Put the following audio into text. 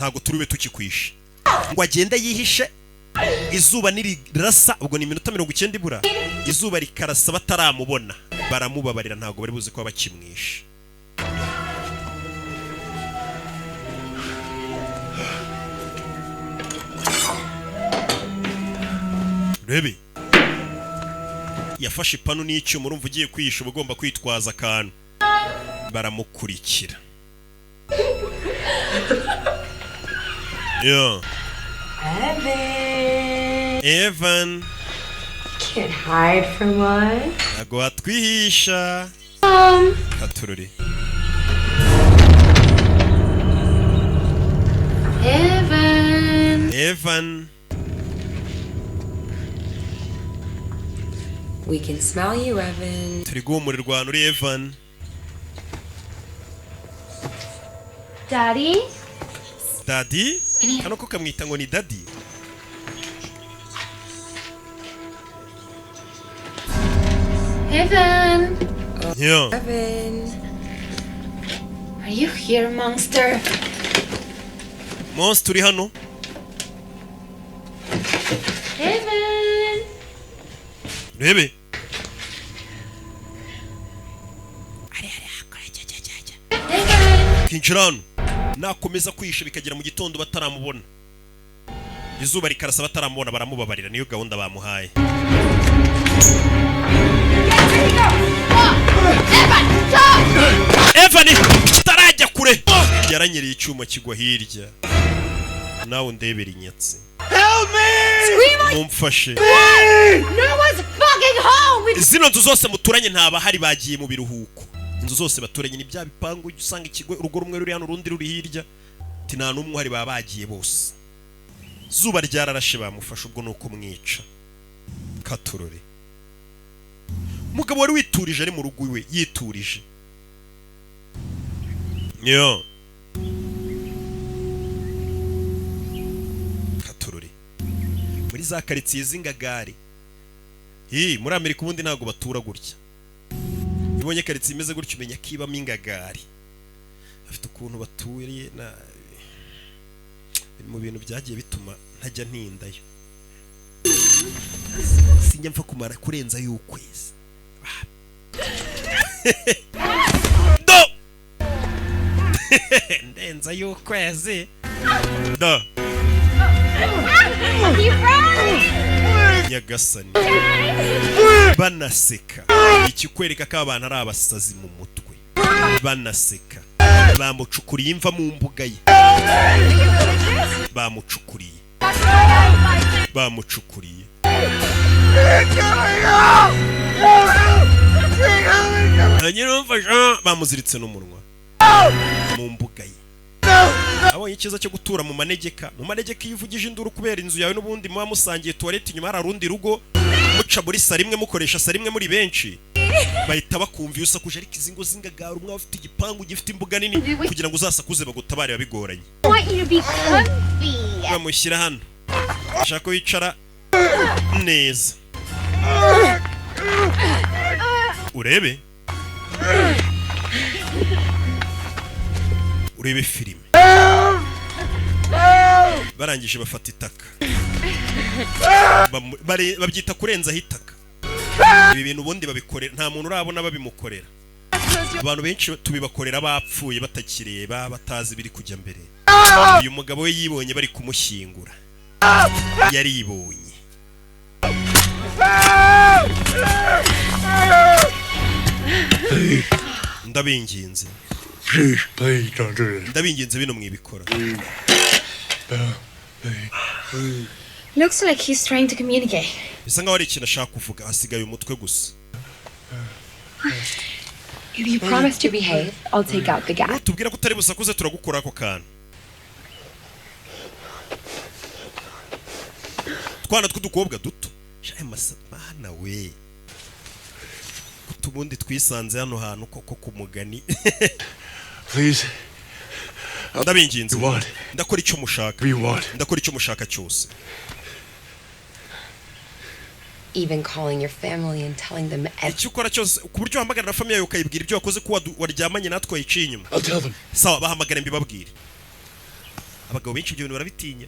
Ntabwo turi bube tukikwishe ngo agende yihishe. Izuba nirirasa, ubwo ni iminota 90 ibura, izuba rikarasa bataramubona, baramubabarira, ntabwo bari buzi ko bakimwishe. Rebe, yafashe ipanu n'icyuma. Urumva, ugiye kwihisha uba ugomba kwitwaza akantu. Baramukurikira. Yeah. Evan. Evan. Can't hide from us. Ntabwo watwihisha. Katururi. Evan. Evan. We can smell you, Evan. Turi guhumurirwa ahantu uri, Evan. Daddy? Daddy. Kano ko kamwita ngo ni daddy. Evan! Yeah. Evan. Are you here, monster? Monster, turi hano. Evan! Rebe. Evan! Kinjira hano. Nakomeza kwihisha bikagera mu gitondo bataramubona, izuba rikarasa bataramubona, baramubabarira. Niyo gahunda bamuhaye. Evan! Stop! Evan kitarajya kure yaranyereye, icyuma kigwa hirya. Nawe undebera inyatsi. Mumfashe. No one's fucking home! We Zino nzu zose muturanye ntabahari, bagiye mu biruhuko. Inzu zose baturanye ni bya bipangu ujya usanga ikigo, urugo rumwe ruri hano, urundi ruri hirya. Ati nta n'umwe uhari, baba bagiye bose. Zuba ryararashe, bamufashe. Ubwo ni ukumwica. Katurore, umugabo wari witurije ari mu rugo iwe yiturije yo. Katurore, muri za karitsiye z'ingagari. Hi, muri Amerika ubundi ntabwo batura gutya. Iyo ubonye karitsiye imeze gutya, umenya ko ibamo ingagari, bafite ukuntu baturiye. Na biri mu bintu byagiye bituma ntajya ntindayo, sinjya mpfa kumara kurenza y'ukwezi do ndenza y'ukwezi do. You run! Nyagasani, banaseka! Ikikwereka ko abantu ari abasazi mu mutwe, banaseka. Bamucukuriye imva mu mbuga ye, bamucukuriye, bamucukuriye. Nyirumfasha, bamuziritse n'umunwa mu mbuga ye. Abonye icyiza cyo gutura mu manegeka. Mu manegeka, iyo uvugije induru, kubera inzu yawe n'ubundi muba musangiye toilette, inyuma hari urundi rugo, muca muri saro imwe, mukoresha saro imwe muri benshi, bahita bakumva iyo usakuje. Ariko izi ngo z'ingagara, umwe aba afite igipangu gifite imbuga nini, kugira ngo uzasakuze bagutabare biba bigoranye. I want you to be comfy. Bamushyira hano, ashaka ko wicara neza. Urebe, urebe filime. Barangije bafata itaka. Babyita kurenzaho itaka. Ibi bintu ubundi babikorera, nta muntu urabona babimukorera. Abantu benshi tubibakorera bapfuye, batakireba, batazi ibiri kujya mbere. Uyu mugabo we yibonye bari kumushyingura, yaribonye. Ndabinginze. Please, please don't do this. Ndabinginze, bino mwibikora. Looks like he's trying to communicate. Bisa nkaho ari ikintu ashaka kuvuga, hasigaye umutwe gusa. If you promise to behave, I'll take out the gas. Nutubwira ko utari busakuze, turagukura ako kantu. Twana tw'udukobwa duto. Shaye masa mana we, utubundi twisanze hano hantu koko ku mugani. Please, Ndabinginze. you want. Ndakora icyo mushaka. You want. Ndakora icyo mushaka cyose. Even calling your family and telling them everything. Icyo ukora cyose, ku buryo uhamagarira na famille yawe ukayibwira ibyo wakoze, ko waryamanye natwe wayiciye inyuma. I'll tell them. Sawa, bahamagare mbibabwire. Abagabo benshi ibyo bintu barabitinya.